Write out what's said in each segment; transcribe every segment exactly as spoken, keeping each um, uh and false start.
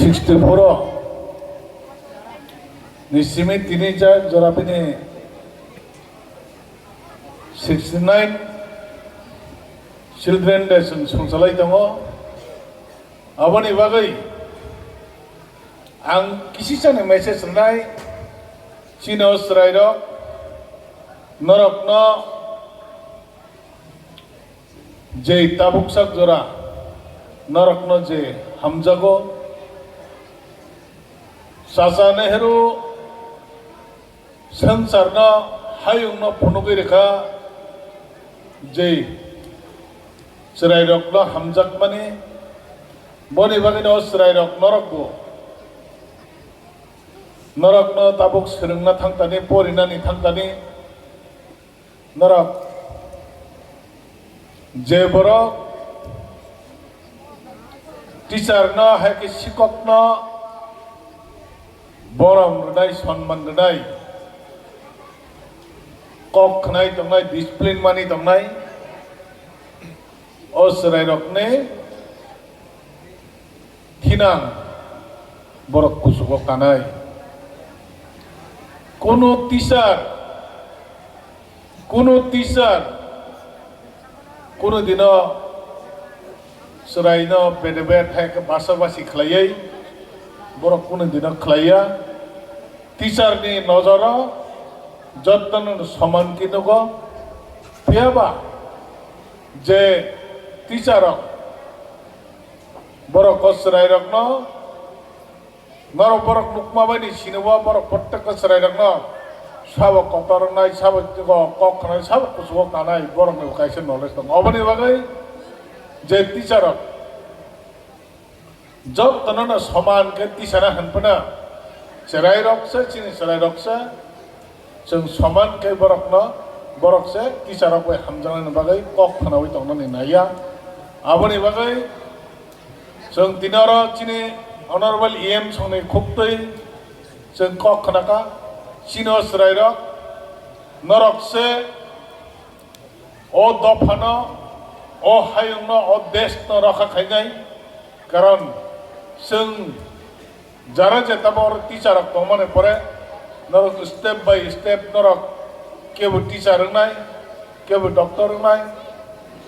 Sixty-four ni simi tini jak jora bini sixty-nine Children Day chwng songchalai tongo. Aboni bagwi ang kisisani message rwnai chini o chwrairok, norokno je tabuksak jora norokno je hamjago, Chacha Nehru swngcharno hayungno phunugwi rwkha je chwrairokno hamjakmani, boni bagwino chwrairok norokbo norokno tabuk swrwngna thangtani, porinani thangtani, norok je borok teacher no hai khe sikok no borom rwnai, sonman rwnai, kok khwnai tongnai, discipline mani tongnai, o chwrairokni thinang borok kuchugo kanai. Kunu teacher, kunu teacher, kunu dino chwraino bede bed hai khe basa basi khlaiwi borok kunu dino khlaiya. Teacher ni nojoro jotono soman khe nugo. Phiya ba je teacher rok borok o chwrairokno, norok borok nukma bai ni sinibo borok prottekta chwrairokno sabo kotor wngnai, sabo kok khwnai, sabo kuchugo kanai, borokni bo kaisa knowledge tongo. Oboni bagwi je teacher rok jotono no soman khe tisana hwn phano chwrairok se, chini chwrairok se, chwng soman khe borokno, borok se teacher rok bai hamjaknani bagwi kok khwnawi tongnani naiya. Aboni bagwi chwng tini oro chini Honorable E M songni khuktwi chwng kok khnakha, chini o chwrairok norok se o dophano, o hayungno, o deshno rokha khainai, karon chwng jara je tabor teacher rok tongmani pore norok step by step norok kebo teacher wngnai, kebo doctor wngnai,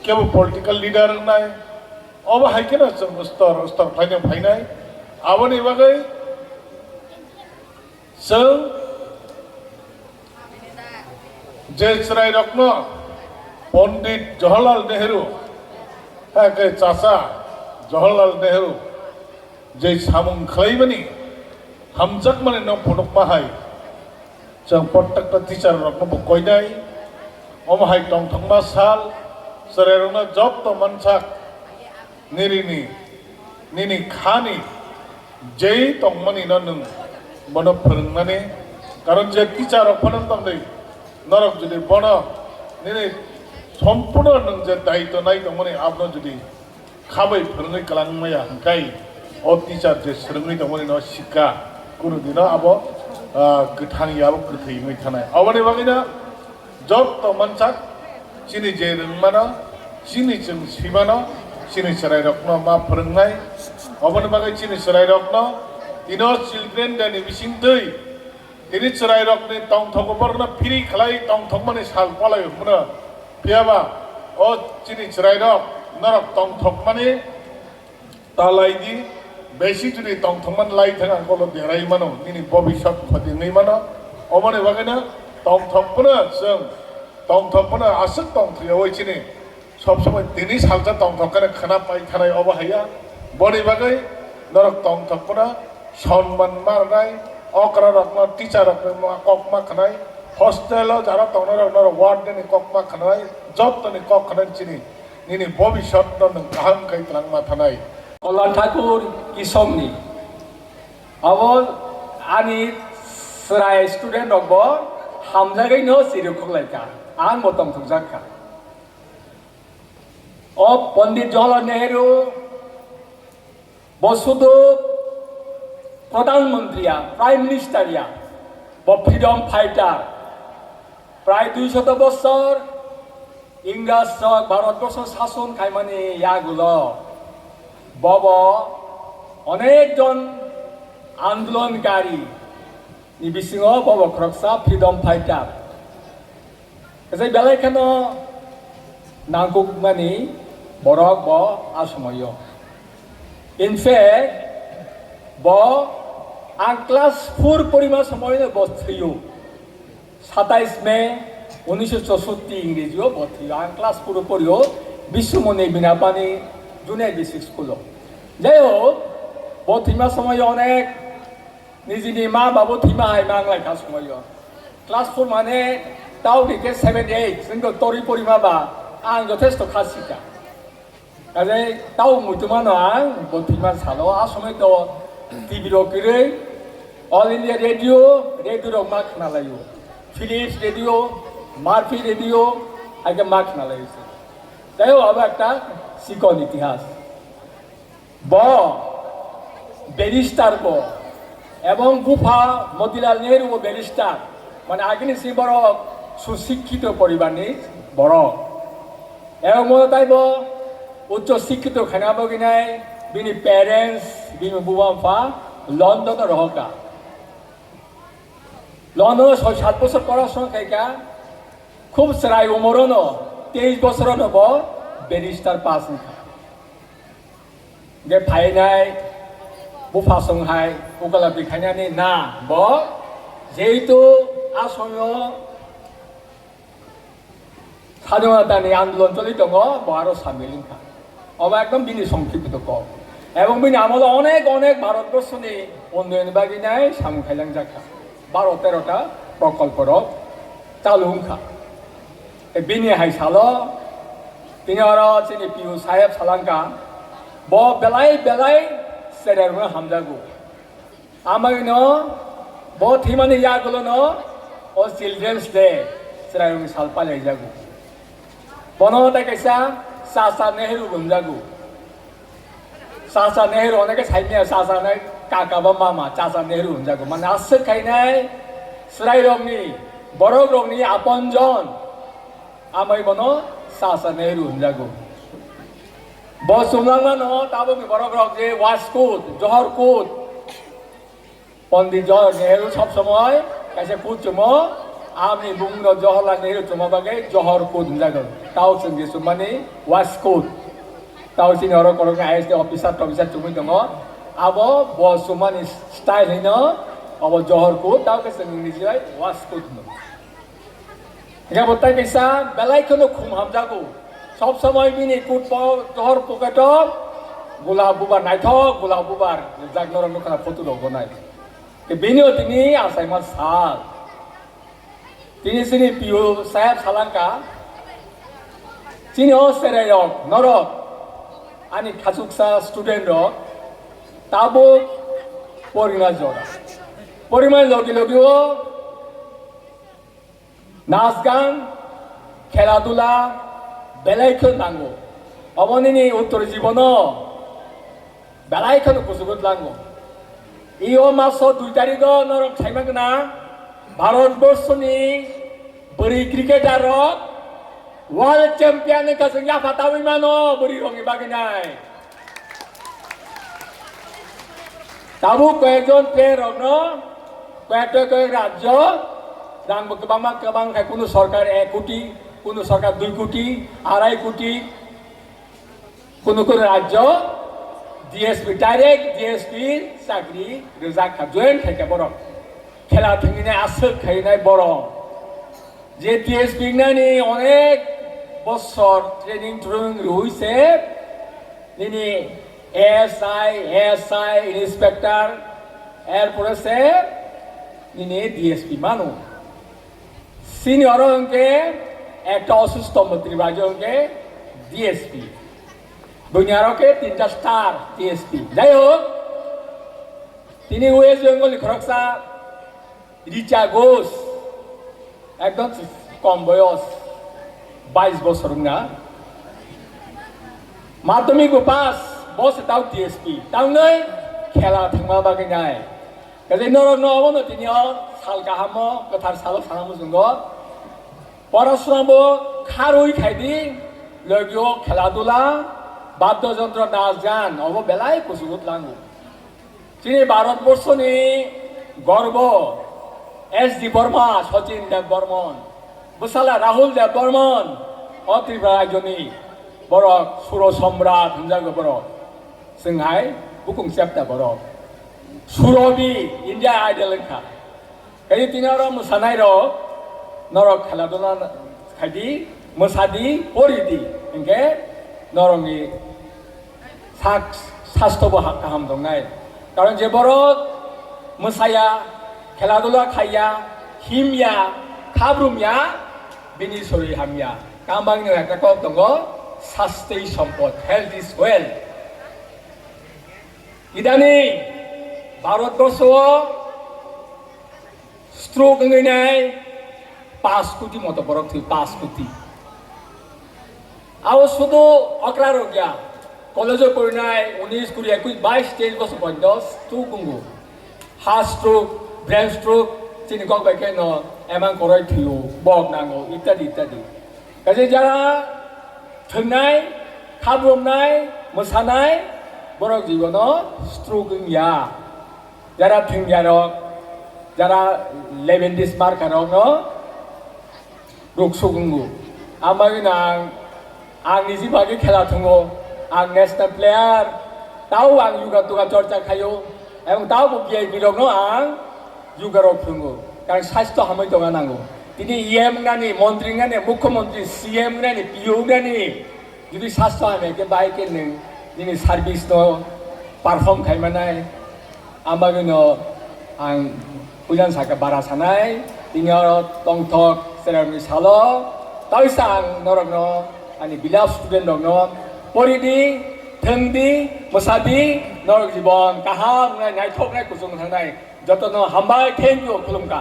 kebo political leader wngnai, obo hai kheno chwng stor stor phaina phainai. Aboni bagwi chwng je chwrairokno Pondit Jawaharlal Nehru, hakhe Chacha Jawaharlal Nehru je samung khlaimani, hamjakmani no phunukma hai, chwng prottekta teacher rokno bo koinai. Omo hai tongthokma sal, chwrairokno joto mansak nini, nini khani jei tongmani no nwng bono phwrwngnani, karon je teacher rok phano tongdi, norok jodi bono nini sompurno nwng je daitw nai tongmani abono jodi khabai phwrwngwi kwlangmaya hwnkhe o teacher je swrwngwi tongmani no sikha, kunu dino abo, ah, kwthang ya, abo kwthwi wngwi thanai. Aboni bagwino joto mansak chini je rwngmano, chini chwng swimano, chini chwrairokno ma phwrwngnai. Oboni bagwi chini chwrairokno tino Children Day ni bisingtwi tini chwrairokni tongthogo borokno phiri khlai tongthokmani sal palai hwnmano. Phiya ba o chini chwrairok norok tongthokmani ta lai di, besi jodi tongthokmani lai thang ang kolo derai mano, nini bobiswt khoti wngwi mano. Oboni bagwino tongthok phano chwng, tongthok phano aswk tongthok yawi chini sob somoi tini salsa tongthok khe khna pai thanai obo haiya. Boni bagwi norok tongthok phano sonman ma rwnai, okra rokno, teacher rokno ma kok ma khnai, hostel o jara tongnai rok norok warden ni kok ma khnai, joto ni kok khnai chini. Nini bobiswt no nwng kaham khai twlangma thanai. Kalyan Thakur Kisomni. Abo ani chwrai student rok bo hamjagwi no chiri khuklai kha. Ang bo tongthokjak kha. O Pandit Jawaharlal Nehru Bo sudu Pradhan Mantri ya, Prime Minister ya, bo freedom fighter. Prai dui shoto bochor Ingras rok Bharat borso sason khaimani yagulo bobo onek jon Andolonkari ni bisingo bo bo khoroksa freedom fighter. Kaisa belai kheno nangkukmani borok bo a somoio. In fact, bo ang class four porima somoino bo thwiyo. Satais May unisho chosotti Ingreji o bo thwiyo. Ang class four o porio, Biswamoni Binapani Junior Basic School o. Jai hok, bo thwima somoio onek nijini ma babu thwima hai mang lai kha somoio. Class four mane tau ni ke seven eight, sengko tori porima ba ang jothesto kha sika. Kaje tau muitu mano ang bo thwima salo, a somoi to T V rok kwrwi, All India Radio, radio rok ma khna laio, Philips Radio, Murphy Radio, hai khe ma khna laio se. Jai hok, abo ekta sikon itihas. Bo barrister bo, ebong bupha Motilal Nehru bo barrister, mane agini si borok susikkito poribarni borok. Ebong bo taibo uccho sikkito khaina bagwi nai bini parents, bini buba bupha London o rohoka. London o soi sat bosor porasona khaika, khub chwrai umorono, teis bosorono bo barrister pass wngkha. Hingke phainai bupha song hai ukala bikhainani na bo, jehetu a somoio Sadhwanatani andolon choli tongo, bo aro samil wngkha. Obo ekdom bini songkhipto kok. Ebong bini amolo onek onek Bharatborsoni unnoyonni bagwi nai samung khailangjak kha. Baro tero ta prokolpo rok chalu wngkha. Tei bini hai salo tini oro chini P U saheb salangkha, bo belai belai cherai rwna hamjago. Amaino bo thwimani yagulono o Children's Day chwrairokni sal pailaijago. Bono tei kaisa Chacha Nehru bo hwnjago. Chacha Nehru hwnwi khe saimanya, Chacha hwnwi kaka ba mama, Chacha Nehru hwnjago. Mane aswk khainai chwrairokni, borokrokni aponjon. Amai bono Chacha Nehru hwnjago. Bo chumlangmano tabukni borokrok je waistcoat, johor coat. Pondit Johor Nehru sob somoi kaisa coat chumo, amni bumungno Jawaharlal Nehru chuma bagwi johor coat hwnjago. Tao chwng je chummani waistcoat. Tao chini oro korokni I A S officer, officer chumui tongo. Abo bo chummani style hino, abo johor coat, tao khe chwng English bai waistcoat hwno. Hingke bo tai kaisa belai kheno khum hamjago. Sob somoi bini kut po johor pocket o gulab bubar naithok, gulab bubar rijak norok nukha photo rok bo nai. Ke bini o tini achaima sal. Tini chini P U saheb salangka, chini o cherai rok norok ani khachuksa student rok tabuk porina jora. Porima logi logi o Nas gan, khela dula belai khe nango. Obo nini uttor jibono belai khe kuchugo tlango. Iyo maso dui tarigo norok saima gana Bharat borsoni bwrwi cricketer rok world champion wngkha, chwng yapha tabwi mano bwrwi rokni bagwi nai. Tabuk koyekjon player rokno koyek koyek koyek rajyo rang bo kwbangma kwbang khai, kunu sorkar ek koti, kunu sorkar dui koti, arai koti, kunu kunu rajyo D S P, direct D S P chakri rijak kha, join khai kha borok. Khela thwngwi nai aswk khai nai borok. Je D S P nani onek bosor training training rwi se nini S I, S I, inspector, erpore se nini D S P mano. Senior hwnkhe ekta osusto mantri bai hwnkhe D S P. Buini aro khe tinta star D S P. Jai hok, tini West Bengal ni khoroksa Richa Ghosh, ekdom kom boyos, bais bosor wngna. Madhyamik bo pass, bo se tao D S P. Tamnai khela thangma bagwi nai. Kaje norok no obo no tini o sal kahamo, kwthar salo sana muchungo. Porasona bo kharwi khaidi, logio khela dula, baddo jontro nas gan, obo belai kuchugo tlango. Chini Bharat borsoni gorbo S D Burma, Sachin Dev Burman, bwsala Rahul Dev Burman, o Tripura rajyoni borok suro samrat hwnjago borok. Chwng hai bukung chepta borok. Surobi India Idol wngkha. Kaisa tini oro mwsanai rok norok khela dula khaidi, mwsadi, poridi, hinkhe norokni sak sastho bo ha-, kaham tongnai. Karon je borok mwsaya, khela dula khaiya, himya, khabrumya, bini sori hamya. Kambangni ekta kok tongo, sastei sompod, health is wealth. Idani Bharat borso o stroke wngwi nai pas koti moto borok thwi, pas koti. Abo sudu okra rok ya, college o porinai unis, kuri, ekus, bais, teis bosor porjonto stroke wngo. Heart stroke, brain stroke, chini kok bai khe no emang koroi thwio, bok nango, ittadi ittadi. Kaisa jara thwngnai, khabrumnai, mwsanai, borok jibono stroke wngya. Jara thwngya rok, jara lebendis marka rokno ruksuk wngo. Amagwino ang, ang niji bagwi khela thwngo, ang national player, tao ang yoga toga chorcha khaio, ebong tao bo V I P rokno ang yoga rok phwrwngo. Karon sastho hamwi tongna nango. Tini E M wngnani, montri wngnani, mukhyamantri, C M wngnani, P O wngnani, jodi sastho hamya khe bai khe nwng nini service no perform khai manai. Amagwino ang puilan saka bara sanai, tini oro tongthok cherarni salo, taisa ang norokno, ani beloved student rokno, poridi, thwngdi, mwsadi, norok jibon kaham wngnai, naithoknai, kuchung thangnai, jotono hambai, thank you, khulumkha.